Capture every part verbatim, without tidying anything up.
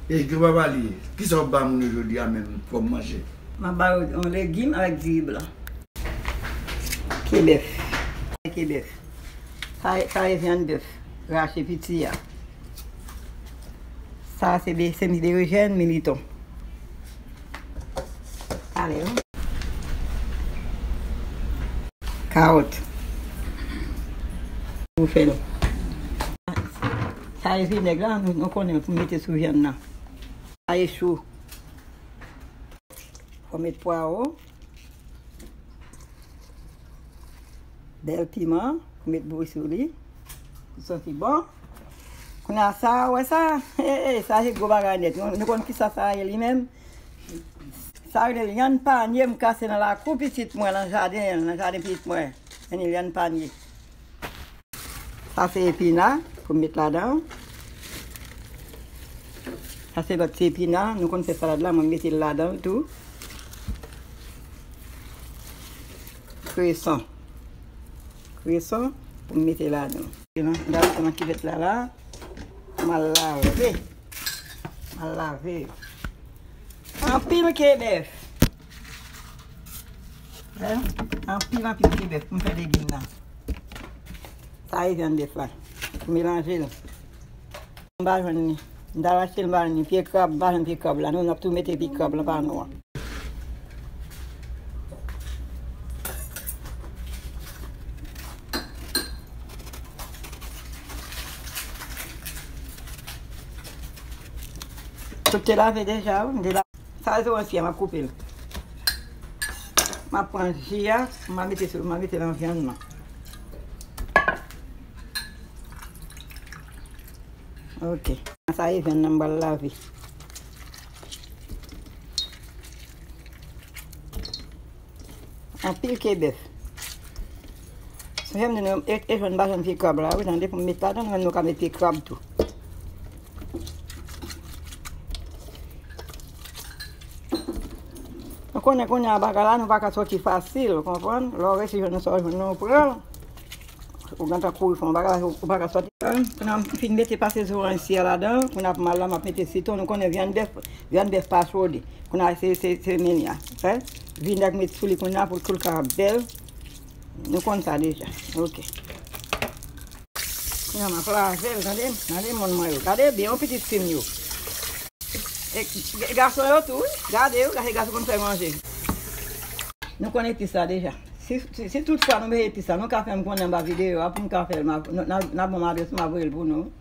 E ki papa li ye? Kisa w ba moun yo jodi a menm kòm manje? M ap ba yo yon legim avèk diri blan. Ke bèf. Ke bèf. Sa, sa e vyann bèf. Rache piti a. Sa se be, semi berejèn, militon. Ale, wi. Kawòt. Pou fè l. Sa e vinèg la, nou, nou konnen pou mete sou vyann nan. Sa e chou. Fò met pwawo. Bèl piman, met bouyi sou li. Li santi bon. Kounye a sa, wè sa? Hey, sa se gwo bagay nèt. Nou, nou konn kisa sa ye li menm? Sa rele lyann panye, m kase nan lakou pitit mwen, nan jaden, nan jaden pitit mwen. Men lyann panye. Sa se epina pou m met ladan. Sa se lòt ti epina. Nou konn fè salad la, mwen mete l ladan tou. Kreson. Kreson pou m mete ladan. M al mete nan kivèt la la. M al lave. M al lave. Anpil ke bèf. Wè? Anpil, anpil ke bèf pou m fè legim nan. Sa e vyann bèf la. Melanje l. M pa jwenn li. M ta rachte l, m pa jwenn li. Pye krab, m pa jwenn pye krab la. Nou, n ap tou mete pye krab lan pa nou an. Tout te lave deja, wi. M te la-, sa se yon siyè, m ap koupe l. M ap pran ji a, m a mete sou, m a mete nan vyann nan. Ok. Sa e vyann nan m pral lave. Anpil ke bèf. Sonje m di nou, e, e jwenn pa jwenn pye krab la, wi, tande, pou m met ladan, nou menm nou ka met pye krab tou. Nou konnen kounye a bagay la, nou pa ka sòti fasil, ou konprann? Lè w resi jwenn yon sa w jwenn nan, ou pran l. Ou gentan kouri fè yon bagay, ou pa ka sòti. Kounye a m fin mete pase zoranj si a ladan, kounye a pou m al la, m ap mete sitwon, nou konnen vyann bèf, vyann bèf pa chode. Kounye a se, se, se meni a. Wè? Vinèg met sou li kounye a pou tou l ka bèl. Nou konn sa deja. Ok. Kounye a m ap lave l, tande, tande moun mwen yo. Gade byen, yon pitit fi m yo. E, g-, gason yo tou, wi. Gade yo, gade gason konn fè manje. Nou konn epis la deja. Si, si, si tout fwa nou bezwen epis la, nou ka fè m konnen anba videyo a pou m ka fè l. M a, n, n, n a ban m adrès, m a voye l pou nou.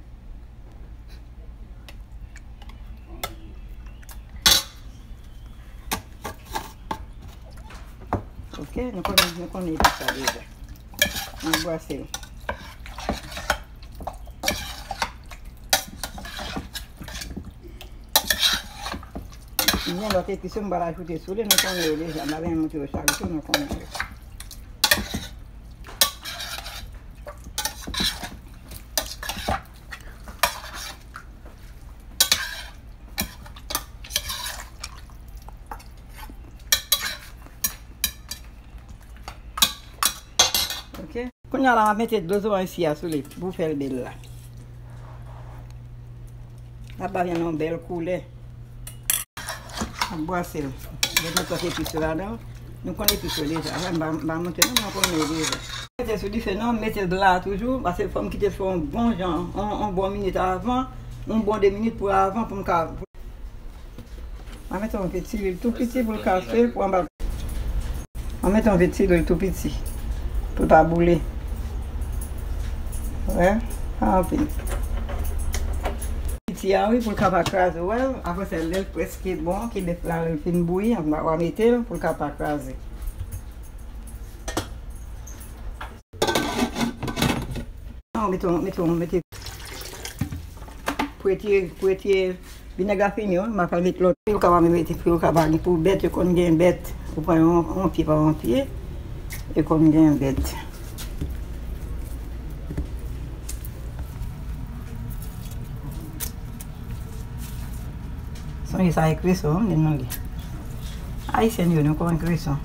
Ok, nou konnen, nou konnen epis la deja. Nou brase l. Gen lòt epis yo m pral ajoute sou li, nou konnen yo deja, m pa bezwen montre yo chak jou, nou konnen yo. Ok. Kounye a la, m ap mete dlo zoranj si a sou li pou fè l bèl la. L ap ba vyann nan yon bèl koulè. M ap brase l. Gen lòt epis yo ladan. Nou konn epis yo deja. M pa, m pa montre nou, men nou konnen yo deja. Mete sou dife non, mete l la toujou, paske fò m kite l fè yon bon jan, yon, yon bon minit avan, yon bon de minit pou avan pou m ka. M a mete yon peti lwil tou piti pou l ka fè pou anba. M a mete yon peti lwil tou piti pou l pa boule. Wè, pa anpil. Piti a wi, pou l ka pa kraze, wè. Apre sa, lè l prèske bon, ke bèf la, lè l fin bouyi, w a mete l pou l ka pa kraze. Non, mete, mete, mete. Pou etire, pou etire vinèg la fini, wi, m a pral mete lòt. Yo kapab mete, yo kapab gen pou bèt, yo konn gen bèt. Ou pran yon, yon pye pa yon pye, yo konn gen bèt. Sonje sa e kreson, wi, men nou li. Ayisyèn yo, nou konn kreson.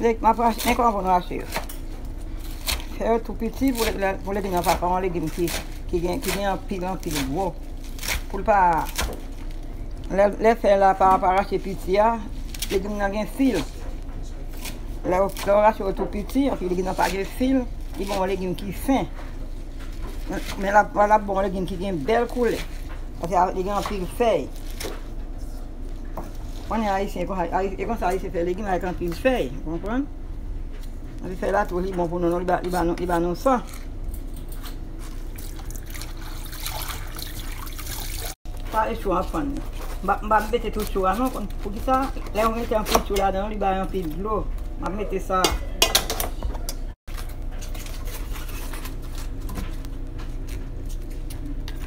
M ap rache, men kòman pou nou rache yo. Fè yo tou piti pou lè, pou legim nan pa, pa yon legim ki, ki gen, ki gen anpil, anpil gwo. Pou l pa, lè, lè fè la pa, pa rache piti a, legim nan gen fil. Lè w, lè w rache yo tou piti, anpi legim nan pa gen fil, li ba w yon legim ki fen. Men l ap, l ap ba w yon legim ki gen bèl koulè. Paske li gen anpil fèy. Konnen Ayisyen, konsa, Ayi-, e konsa Ayisyen fè legim avèk anpil fèy, ou konprann? Anpil fèy la tou, li bon pou nou, non, li ba, li ba nou, li ba nou san. Pa echwe an fann. M pa, m pa mete tout chou a non, konn poukisa? Lè ou mete anpil chou ladan, li bay anpil dlo. M ap mete sa.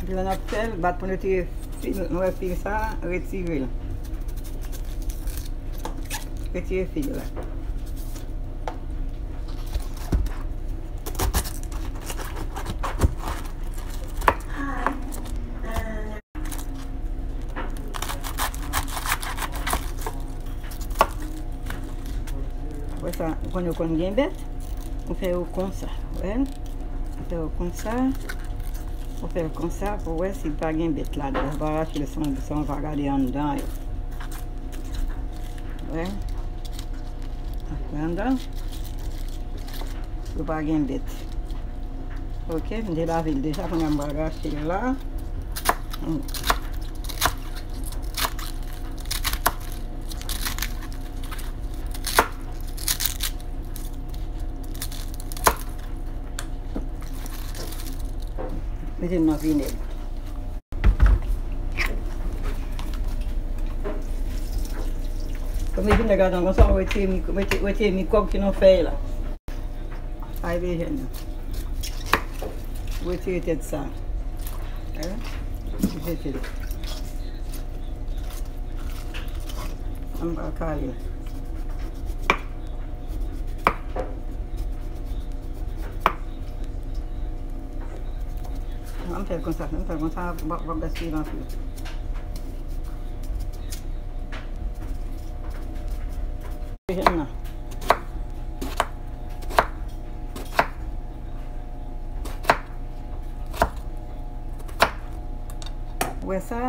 Epi lè n ap fè l, bat pou n retire fil, nou wè fil sa, retire l. Retire fil la. Wè sa, ou konn yo konn gen bèt, ou fè yo konsa, wè. Ou fè yo konsa, ou fè l konsa pou wè si pa gen bèt ladan. Ou pa rache l san, san ou pa gade anndan yo. Wè. Wè anndan. Yo pa gen bèt. Ok, m te lave l deja, kounye a m pral rache l la. Hmm. Mete m nan vinèg. Kòm li vin nèg adan konsa, ou retire mi-, retire, retire mikwòb ki nan fèy la. Sa e bejèn nan. Ou retire tèt sa. Hein? Ou jete l. Ann pral kale. Ann fè l konsa, ann fè l konsa, w ap, w ap gaspiye l anpil. Jèn nan. Ou wè sa?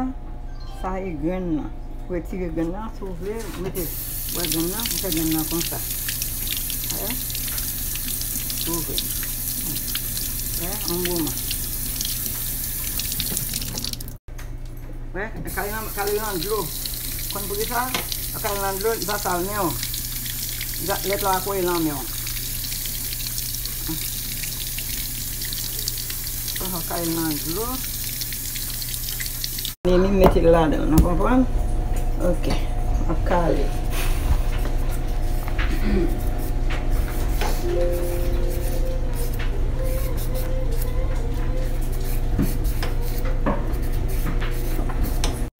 Sa e grenn nan. Ou retire grenn nan, si w vle, ou mete, ou wè grenn nan, ou fè grenn nan konsa. Wè? Si w vle. Wè? Yon bon man. Wè, kale nan, kale nan dlo. Konn poukisa? Kale nan dlo, li pa sal men w. Lèt la kole nan men w. Kale nan dlo. Mete l ladan, nou konprann? Ok. Ap kale.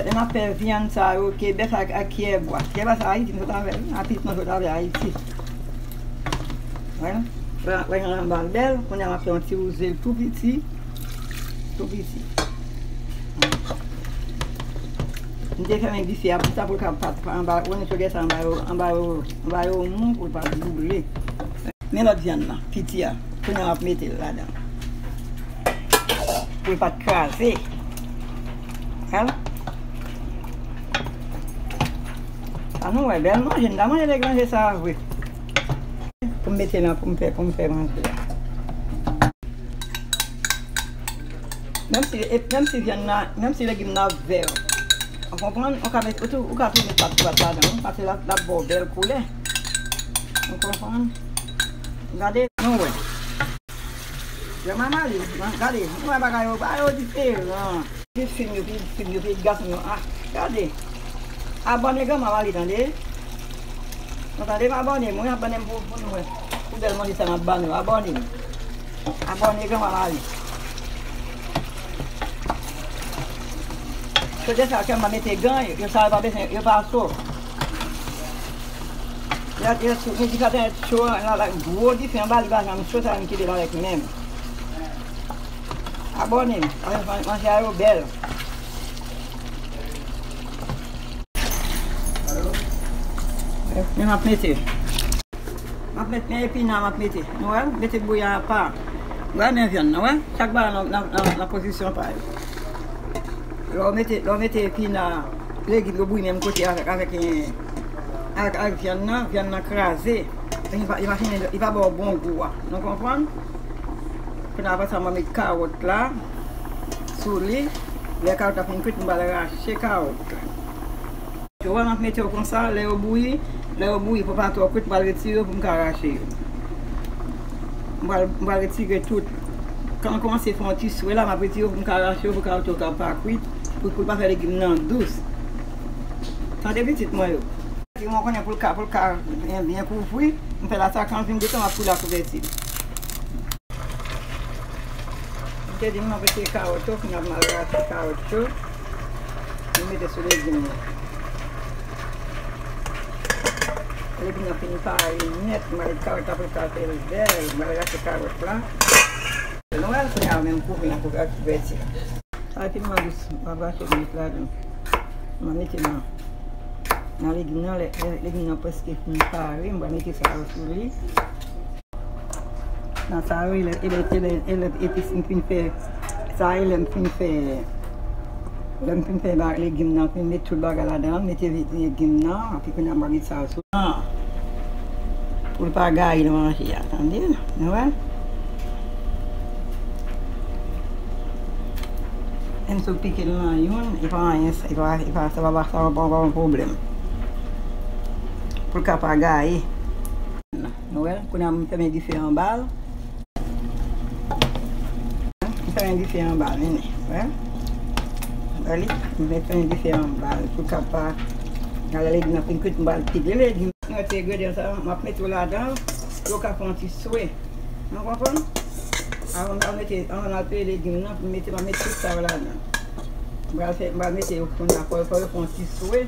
Lè n ap fè vyann sa yo, ke bèf ak, ak kyèbwa. Kyèbwa sa Ayiti m sot avè l, wi. Apit mwen sot avè Ayiti. Wè, wè, wè jan l anba l bèl. Kounye a m ap fè yon ti wouze l tou piti. Tou piti. M te fèmen dife a pou sa, pou l ka pa, pa anba, wè, chodyè sa anba yo, anba yo, anba yo mou, pou l pa boule. Men lòt vyann nan, piti a. Kounye a m ap mete l ladan. Pou l pa t kraze. Al. Sa nou wè, bèl manje, n ta manje nèg manje sa a vre. Pou m mete nan, pou m fè, pou m fè manje a. Menm si, e, menm si vyann nan, menm si legim nan ap vè, ou konprann? Ou ka met, ou tou, ou ka tou met pat, pat ladan, wi, paske l ap, l ap ba w bèl koulè. Ou konprann? Gade, nou wè. Granmama li, gade, nou wè bagay yo, bagay yo diferan. Pi fi m yo, pi fi m yo, pi gason yo. Ah, gade. Abòne granmama li, tande. Nou tande m abòne m, wi, abòne m pou, pou nou wè. Pou bèl manje sa m ap ba nou, abòne m. Abòne granmama li. Chodyè sa tèlman mete gan, yo sa yo pa bezwen, yo pa cho. Yo, yo, yo di sa tèlman cho, la, la, gwo dife anba li pa janm cho, sa menm kite l avèk men m. Abòne m. Manje a yo bèl. Men m ap mete. M ap met men epina m ap mete. Nou wè? Mete bouyi apa. Ou wè men vyann nan, wè? Chak bagay nan, nan, nan, nan pozisyon pa yo. Lè w mete, lè w mete epina, legim yo bouyi menm kote avèk, avèk, eh, avèk, avèk vyann nan, vyann nan kraze. Li pa, li pa fini, li pa ba w bon gou a. Nou konprann? Kounye a, apre sa, m ap met kawòt la sou li. Lè kawòt la fin kwit, m pral rache kawòt la. Yo wè m ap mete yo konsa, lè yo bouyi, lè yo bouyi, fò pa twò kwit, m pral retire yo pou m ka rache yo. M pral, m pral retire tout. Kan l kòmanse fè yon ti swe la, m ap retire yo pou m ka rache yo, pou kawòt yo ka pa kwit, pou, pou l pa fè legim nan dous. Tande pitit mwen yo. Mwen konnen pou l ka, pou l ka byen, byen kouvri, m fè la sa, kan l vin detan, m ap kouvri ak kouvèti. M te di m ap retire kawòt yo, kounye a m al rache kawòt yo. M mete sou legim nan. Legim nan fin pare nèt, m al kawòt la pou l ka fè l bèl, m al rache kawòt la. Nou wè l kounye a menm kouvri l ak kouvèti la. Sa piman dous, m ap rache l met ladan. M ap mete nan, nan legim nan, lè, lè legim nan prèske fin pare, m va mete sa yo sou li. Nan sa yo, e lè, e lè, e lè, e lè epis m fin fè, sa e lè m fin fè, lè m fin fè ba, legim nan, fin met tout bagay ladan, mete vi-, legim nan, epi kounye a m va met sa yo sou. Ah. Pou l pa gaye nan manje a, tande? Nou wè? Menm si w pike l nan youn, e pa anyen, e pa, e pa, sa pa, sa pa, pa yon pwoblèm. Pou l ka pa gaye. Nou wè, kounye a m fèmen dife anba l. M fèmen dife anba l, mennen. Wè? Wè li? M fèmen dife anba l pou l ka pa, alè legim nan fin kwit, m pral pile legim. Nou wè ti engredyan sa, m ap mete yo ladan, pou yo ka fè yon ti swe. Nou konprann? Avan m al mete, avan m al pile legim nan, pou m mete, m ap mete tout sa yo ladan. M pral fè, m pral mete yo kounye a, fò, fò yo fè yon ti swe.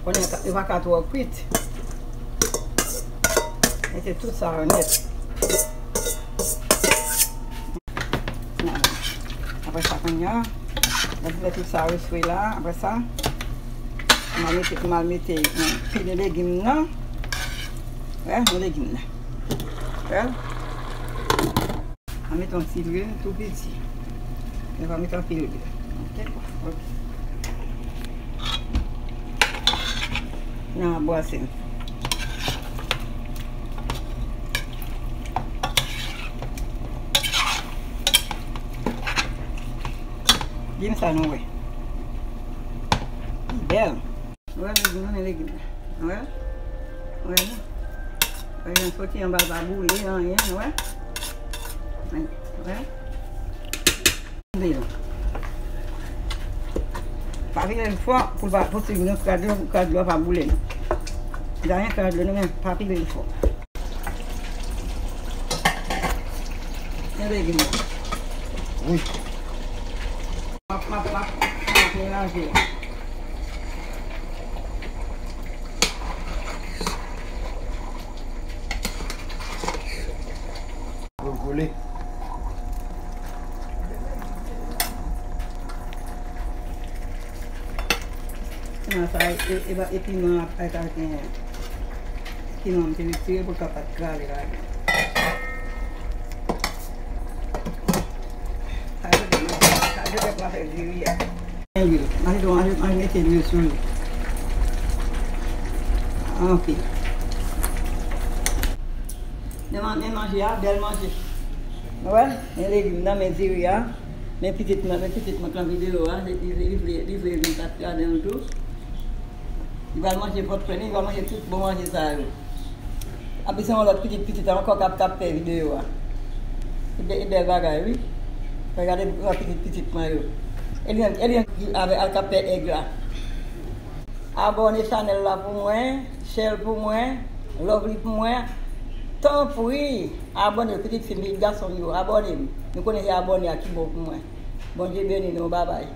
Konnen yo pa ka twò kwit. Mete tout sa yo nèt. Apre sa, kounye a, lè m fè tout sa yo swe la, apre sa, m al mete, m al mete, eh, pile legim nan. Wè, men legim nan. Wè. Mwen mete yon ti lwil tou piti. Mwen pa mete anpil lwil. Ok, ok. Nan bwase m. Di m sa nou wè. Bèl. Wè, legim nan, men legim nan. Wè? Wè, non? Wè, jan soti anba l pa boule, anyen, wè? Wè? Wè? Vire l. Pa vire l fò, pou l pa, pou si yon kras dlo, kras dlo a pa boule, non. Anyen kras dlo, non, men pa vire l fò. Men legim nan. Wi. M ap, m ap, m ap, m ap melanje. Pou l kole. Nan sa, e, e, e piman ap, ap, ap gen. Piman m te retire pou l ka pa t kraze ladan. Sa se te, sa se te pou fè diri a. Lwil. Manje, manje, manje, mete lwil sou li. Ah, ok. Men man-, men manje a, bèl manje. Wè, men legim nan, men diri a. Men pitit mwen, men pitit mwen k nan videyo a, li, li, li vle, li vle vin patyaden l tou. Li pral manje vant plen li, li pral manje tout bon manje sa yo. Anpi se yon lòt pitit pitit ankò k ap, k ap fè videyo a. E bè-, e bèl bagay, wi. Fè gade lòt pitit pitit mwen yo. Elian, Elian ki avè, al k ap fè èg la. Abòne chanèl la pou mwen, share pou mwen, love li pou mwen. Tanpri, abòne, pitit fi m, pitit gason m yo, abòne m. Nou konnen se abòne a ki bon pou mwen. Bondye beni nou, babay.